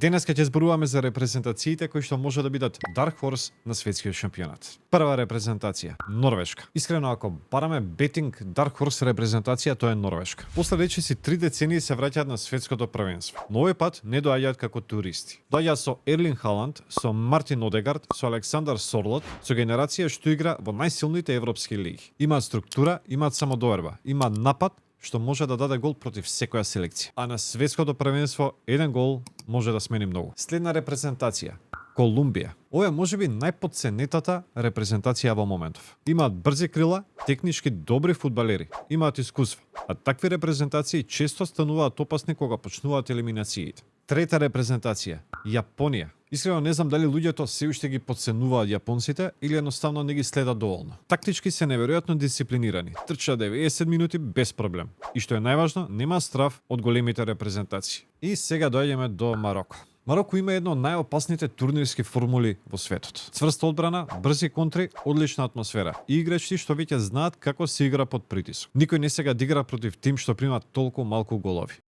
Денеска ќе зборуваме за репрезентациите кои што може да бидат Dark Horse на светскиот шампионат. Прва репрезентација Норвешка. Искрено ако бараме бетинг Dark Horse репрезентација, тоа е Норвешка. После речиси 3 децении се враќаат на светското првенство. Но овој пат не доаѓаат како туристи. Доаѓаат со Ерлинг Халанд, со Мартин Одегард, со Александар Сорлот, со генерација што игра во најсилните европски лиги. Имаат структура, имаат самодоверба, имаат напад што може да даде гол против секоја селекција. А на светското првенство еден гол може да смени многу. Следна репрезентација Колумбија. Ова е можеби најподценетата репрезентација во моментов. Имаат брзи крила, технички добри фудбалери, имаат искуство, а такви репрезентации често стануваат опасни кога почнуваат елиминациите. Трета репрезентација Јапонија. Искрено не знам дали луѓето се уште ги подценуваат јапонците или едноставно не ги следат доволно. Тактички се неверојатно дисциплинирани, трчаат 90 минути без проблем. И што е најважно, нема страв од големите репрезентации. И сега доаѓаме до Мароко. Мароко има едно од најопасните турнирски формули во светот. Цврста одбрана, брзи контри, одлична атмосфера и играчи што веќе знаат како се игра под притисок. Никој не сега да игра против тим што примаат толку малку голови.